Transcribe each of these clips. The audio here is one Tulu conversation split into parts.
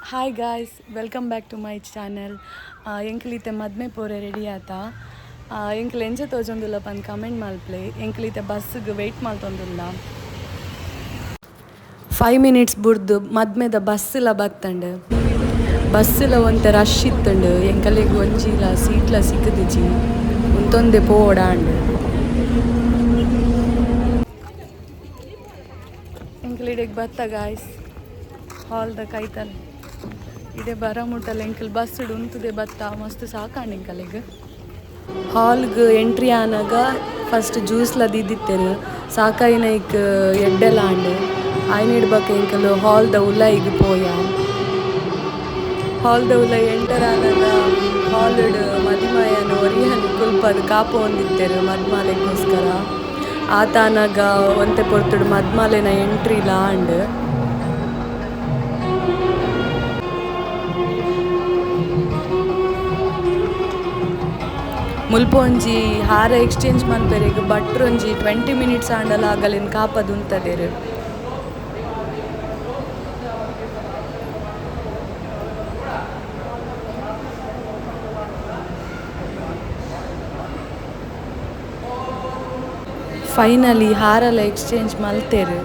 Hi guys, welcome back to my channel. ಎಂಕ್ಲಿತೆ ಮದ್ಮೆ ಪೋರೆ ರೆಡಿ ಆತ. ಎಂಕ್ಲ್ ಎಂಚ ತೋಜೊಂದುಲ್ಲ ಪಂದ್ ಕಮೆಂಟ್ ಮಲ್ಪ್ಲೆ. ಎಂಕ್ಲಿತೆ ಬಸ್ಗೆ ವೆಯ್ಟ್ ಮಲ್ತೊಂದುಲ್ಲ. 5 ಮಿನಿಟ್ಸ್ ಬುಡ್ದು ಮದ್ಮೆದ ಬಸ್ಸುಲ ಬತ್ತಂಡು. ಬಸ್ಸುಲ ಒಂತೆ ರಶ್ ಇತ್ತಂಡು. ಎಂಕಲೆಗ್ ಒಂಜಿಲ ಸೀಟ್ಲ ಸಿಕ್ಕುದಿಜಿ, ಉಂತೊಂದೆ ಪೋವೊಡಾಂಡ್. ಎಂಕ್ಲಿಡೆಗ್ ಬತ್ತ ಗಾಯ್ಸ್, ಹಾಲ್ದ ಕೈತಲ್. ಇಡೆ ಬರ ಮುಟ್ಟಲ ಎಂಕಲ್ ಬಸ್ ಉಂತುದೆ ಬತ್ತ. ಮಸ್ತ್ ಸಾಕಾಂಡ್ ಎಂಕಲೆಗ್. ಹಾಲ್ಗ್ ಎಂಟ್ರಿ ಆನಗ ಫಸ್ಟ್ ಜ್ಯೂಸ್ಲ ದೀದಿತ್ತೆರ್. ಸಾಕಾಯಿನೈಕ್ ಎಡ್ಡೆಲ ಆಂಡ್. ಆಯ್ನಿಡ್ ಬೊಕ ಎಂಕುಲು ಹಾಲ್ದ ಉಲಯಿಗ್ ಪೋಯ. ಹಾಲ್ದ ಉಲಯಿ ಎಂಟರ್ ಆನಗ ಹಾಲ್ ಡ್ ಮದಿಮಯನ್ ಒರಿಯನ್ ಕುಲ್ಪದ್ ಕಾಪೊಂದಿತ್ತೆರ್ ಮದ್ಮಾಲೆಗೋಸ್ಕರ. ಆತಾನಗ ಒಂತೆ ಪೊರ್ತುಡು ಮದ್ಮಾಲೆನ ಎಂಟ್ರಿಲ ಆಂಡ್. ಮುಲ್ಪ ಒಂಜಿ ಹಾರ ಎಕ್ಸ್ಚೇಂಜ್ ಮನ್ಪೆರೆಗ್ ಭಟ್ರೊಂಜಿ 20 ಮಿನಿಟ್ಸ್ ಆಂಡಲ ಅಗಲೆನ್ ಕಾಪದ್ ಉಂತದೆರ್. ಫೈನಲಿ ಹಾರಲ ಎಕ್ಸ್ಚೇಂಜ್ ಮಲ್ತೆರ್.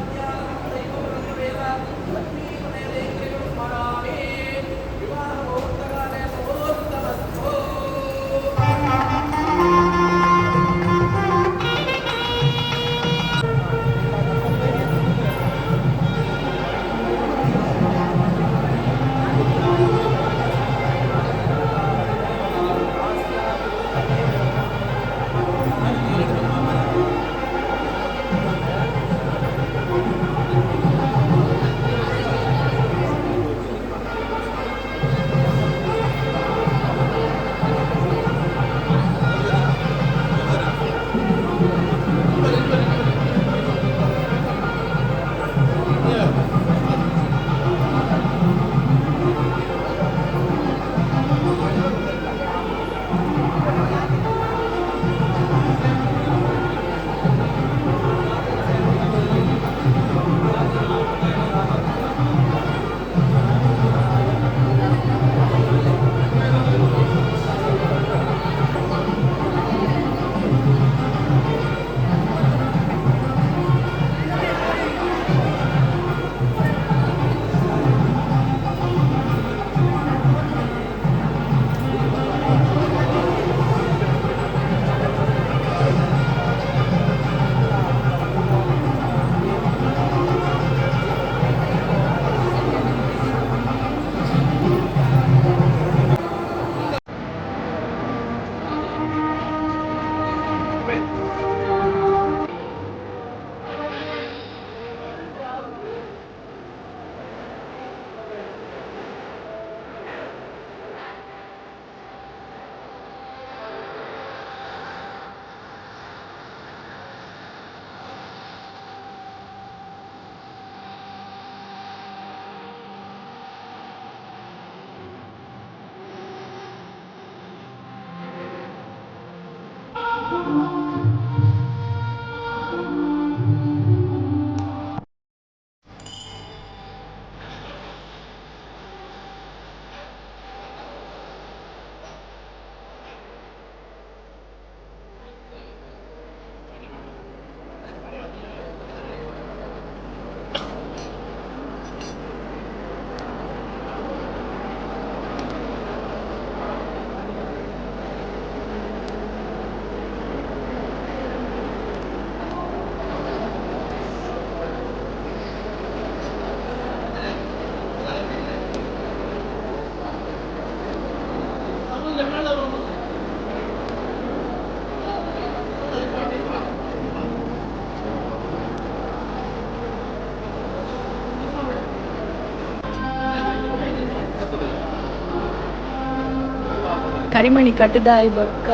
ಕರಿಮಣಿ ಕಟ್ಟುದಾಯಿ ಬೊಕ್ಕ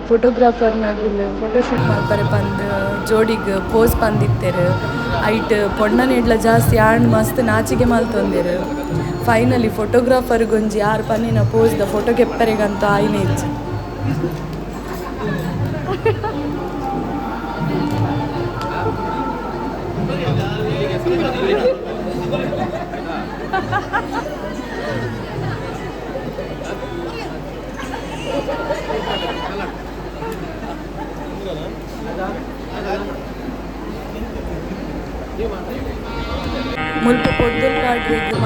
ಫೋಟೋಗ್ರಾಫರ್ ನಗುಲು ಫೋಟೋಶೂಟ್ ಮಲ್ಪರೆ ಪಂದ್ ಜೋಡಿಗ್ ಪೋಸ್ ಪಂದಿತ್ತೆರ್. ಐಟ್ ಪೊಣ್ಣನಿಡ್ಲ ಜಾಸ್ತಿ ಆಣ್ ಮಸ್ತ್ ನಾಚಿಕೆ ಮಲ್ತೊಂದೆರ್. ಫೈನಲಿ ಫೋಟೋಗ್ರಾಫರ್ ಒಂಜಿ ಆರ್ ಪನ್ನಿನ ಪೋಸ್ ದ ಫೋಟೋ ಕೆಪ್ಪರೆಗಂತೂ ಆಯ್ನೆ ಇಜ್ಜಿ.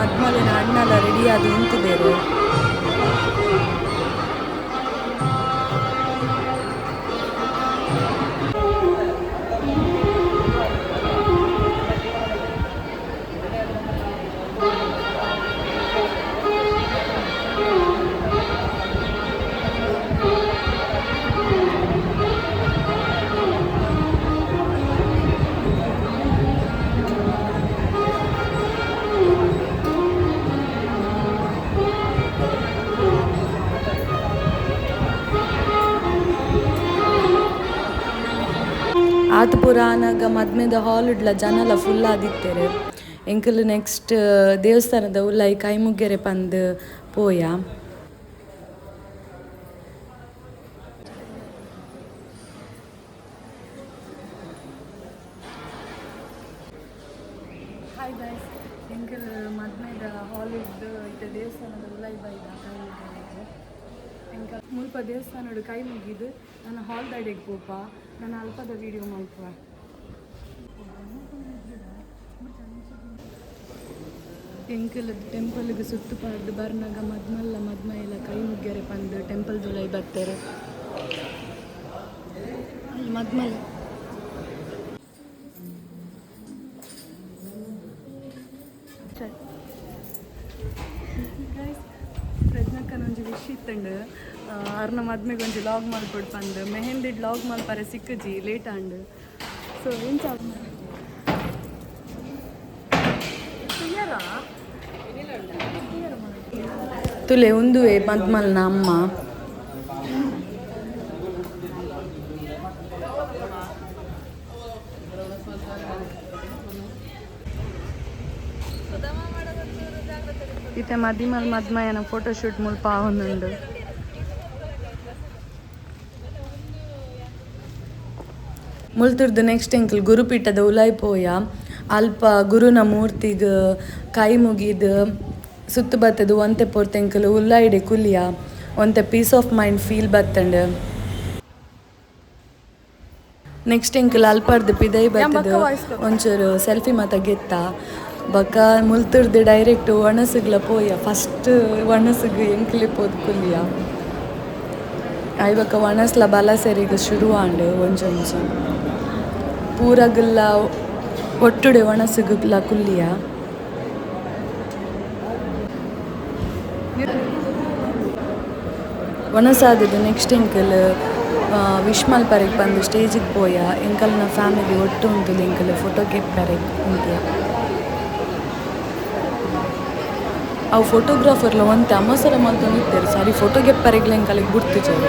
ಮದ್ಮಲಿನ ಅಣ್ಣಲ ರೆಡಿ ಆದ್ ಉಂತುದೆರ್. ಆತ್ ಪೂರ ಆನಗ ಮದ್ಮೆದ ಹಾಲ್ ಇಡ್ಲ ಜನಲ ಫುಲ್ ಆದಿತ್ತೆರ್. ಎಂಕುಲು ನೆಕ್ಸ್ಟ್ ದೇವಸ್ಥಾನದ ಉಲಾಯಿ ಕೈ ಮುಗ್ಗೆರೆ ಪಂದ್ ಪೋಯ. ಹಾಯ್ ಗೈಸ್, ಎಂಕುಲು ಮದ್ಮೆದ ಹಾಲ್ ಇಡ್ದು ಇತ್ತೆ ದೇವಸ್ಥಾನದ ಉಲಾಯಿ ಬೈದ ಕೈ ಮುಗ್ಗೆರೆಗ್. ಎಂಕ ಮುಲ್ಪ ದೇವಸ್ಥಾನಡ್ ಕೈ ಮುಗಿದು ನನ್ನ ಹಾಲ್ ದಡೆಗ್ ಪೋಪ, ನಾನು ಅಲ್ಪದ ವೀಡಿಯೋ ಮಲ್ಪುವೆ. ಎಂಕುಲು ಟೆಂಪಲ್ಗ್ ಸುತ್ತು ಪಾಡ್ದು ಬರ್ನಗ ಮದ್ಮಲ್ಲ ಮದ್ಮಯೆಲ ಕೈ ಮುಗ್ಗೆರೆ ಪಂದ್ ಟೆಂಪಲ್ ದುಲೈ ಬತ್ತೆರ್. ಅಲ್ಲಿ ಮದ್ಮಲ್ ಪ್ರಜ್ಞಕ್ಕನ ಒಂಜಿ ವಿಶ್ ಇತ್ತಂಡು, ಅರ್ನ ಮದ್ಮೆಗೆ ಒಂಜಿ ಲಾಗ್ ಮಲ್ಪೊಡು ಪಂದ್. ಮೆಹಂದಿಡ್ ಲಾಗ್ ಮಲ್ಪರೆ ಸಿಕ್ಕುಜಿ, ಲೇಟ್ ಆಂಡ್. ಸೊ ಎಂಚ ತುಲೆ ಉಂದುವೆ ಮದ್ಮಲ್ನ ಅಮ್ಮ. ಇತ್ತೆ ಮದಿಮಲ್ ಮದ್ಮಯನ ಫೋಟೋಶೂಟ್ ಮುಲ್ಪ ಆವೊಂದುಂಡು. ಮುಲ್ತುರ್ದು ನೆಕ್ಸ್ಟ್ ಎಂಕುಲು ಗುರುಪೀಠದ ಉಲಾಯಿ ಪೋಯ. ಅಲ್ಪ ಗುರುನ ಮೂರ್ತಿಗ್ ಕೈ ಮುಗಿದ್ ಸುತ್ತು ಬತ್ತದು ಒಂತೆ ಪೊರ್ತು ಎಂಕುಲು ಉಲಾಯಿಡೆ ಕುಲಿಯ, ಒಂತೆ ಪೀಸ್ ಆಫ್ ಮೈಂಡ್ ಫೀಲ್ ಬತ್ತಂಡ್. ನೆಕ್ಸ್ಟ್ ಎಂಕುಲು ಅಲ್ಪರ್ದು ಪಿದೈ ಬತ್ತದು ಒಂಚೂರು ಸೆಲ್ಫಿ ಮಾತ ಗೆತ್ತ. ಬೊಕ್ಕ ಮುಲ್ತುರ್ದು ಡೈರೆಕ್ಟ್ ಒಣಸುಗ್ಲ ಪೋಯ. ಫಸ್ಟ್ ಒಣಸುಗು ಎಂಕುಲೆ ಪೋದು ಕುಲಿಯ. ಆಯ್ ಬೊಕ್ಕ ಒಣಸ್ಲ ಬಲಸೆರಿಗ್ ಶುರು ಆಂಡ್. ಒಂಜೊಂಜಿ ಪೂರಗುಲ್ಲ ಒಟ್ಟುಡೆ ಒಣಸುಗುಲ ಕುಲ್ಲಿಯ. ಒಣಸಾದದು ನೆಕ್ಸ್ಟ್ ಎಂಕುಲು ವಿಶ್ ಮಲ್ಪರೆಗ್ ಪಂದ್ ಸ್ಟೇಜಿಗ್ ಪೋಯ. ಎಂಕಲ್ನ ಫ್ಯಾಮಿಲಿ ಒಟ್ಟು ಉಂತುದು ಎಂಕುಲು ಫೋಟೋ ಗೆಪ್ಪರೆಗ್ ಉಂತಿಯ. ಅವು ಫೋಟೋಗ್ರಾಫರ್ಲ ಒಂತೆ ಅಮಸರ ಮಲ್ತೊಂದಿತ್ತೆರ್, ಸಾರಿ ಫೋಟೋ ಗೆಪ್ಪರೆಗ್ಲ ಎಂಕಲೆಗ್ ಬುಡ್ತುಜೆರ್.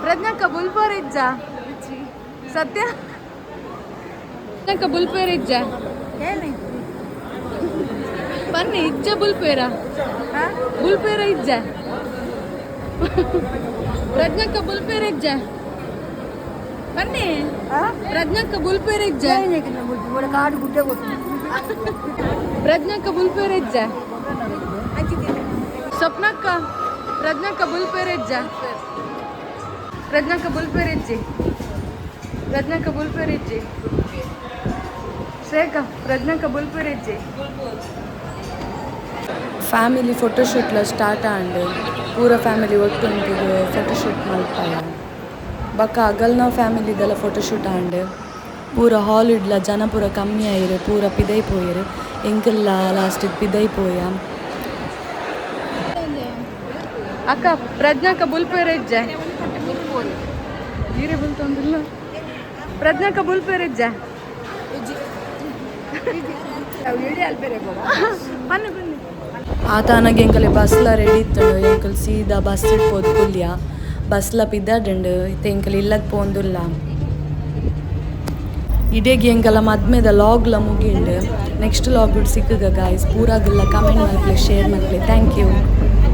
ಪ್ರಜ್ಞಕ್ಕ ಬುಲ್ಪೋರ್ ಇಜ್ಜ? ಸತ್ಯ ಪ್ರಜ್ಞಕ್ಕ ಬುಲ್ಪೇರ್ ಇಜ್ಜ? ಬನ್ನಿ, ಇಜ್ಜ ಬುಲ್ಪೇರ? ಬುಲ್ಪೇರ ಇಜ್ಜ? ಪ್ರಜ್ಞಕ್ಕ ಬುಲ್ಪೇರ ಇಜ್ಜ? ಬನ್ನಿ, ಪ್ರಜ್ಞಕ್ಕ ಬುಲ್ಪೇರ ಇಜ್ಜ? ಪ್ರಜ್ಞಕ್ಕ ಬುಲ್ಪೇರ ಇಜ್ಜ? ಸ್ವಪ್ನಕ್ಕ ಪ್ರಜ್ಞಕ್ಕ ಬುಲ್ಪೇರ ಇಜ್ಜ? ಪ್ರಜ್ಞಕ್ಕ ಬುಲ್ಪೇರ ಇಜ್ಜಿ? ಪ್ರಜ್ಞಕ್ಕ ಬುಲ್ಪೇರ ಇಜ್ಜಿ? ಶ್ರೇಖ ಪ್ರಜ್ಞಕ್ಕ ಬುಲ್ಪೇರ ಇಜ್ಜಿ? ಫ್ಯಾಮಿಲಿ ಫೋಟೋಶೂಟ್ಲ ಸ್ಟಾರ್ಟ್ ಆಂಡ್. ಪೂರ ಫ್ಯಾಮಿಲಿ ಒಟ್ಟು ಉಂತುದು ಫೋಟೋಶೂಟ್ ಮಲ್ಪಾಯ. ಬೊಕ್ಕ ಅಗಲ್ನ ಫ್ಯಾಮಿಲಿದೆಲ್ಲ ಫೋಟೋಶೂಟ್ ಆಂಡ್. ಪೂರ ಹಾಲ್ ಇಡ್ಲ ಜನ ಪೂರ ಕಮ್ಮಿ ಆಯಿರು, ಪೂರ ಪಿದೈ ಪೋಯೆರ್. ಎಂಕಲ್ಲ ಲಾಸ್ಟಿಗೆ ಪಿದೈ ಪೋಯ. ಅಕ್ಕ ಪ್ರಜ್ಞಕ್ಕ ಬುಲ್ಪೇರ ಇಜ್ಜ? ಈರೆ ಬುಲ್ತೊಂದಿಲ್ಲ. ಪ್ರಜ್ಞಕ್ಕ ಬುಲ್ಪೇರ ಇಜ್ಜ? ಬನ್ನಿ ಬನ್ನಿ. ಆತಾನಗ ಎಂಕಲೆ ಬಸ್ಲ ರೆಡಿ ಇತ್ತುಂಡು. ಎಂಕಲ್ ಸೀದಾ ಬಸ್ ಪೋದು ಕುಲ್ಯ. ಬಸ್ಲ ಪಿದಾಡುಂಡು. ಇತ್ತೆ ಎಂಕಲ್ ಇಲ್ಲಗ್ ಪೋಂದುಲ್ಲ. ಇಡೀ ಎಂಕಲ ಮದ್ಮೆದ ಲಾಗ್ಲ ಮುಗಿಂಡು. ನೆಕ್ಸ್ಟ್ ಲಾಗ್ ಸಿಕ್ಕುಗ ಗಾಯ್ಸ್. ಪೂರಾಗುಲ್ಲ ಕಮೆಂಟ್ ಮಲ್ಪಲೆ, ಶೇರ್ ಮಲ್ಪಲೆ. Thank you.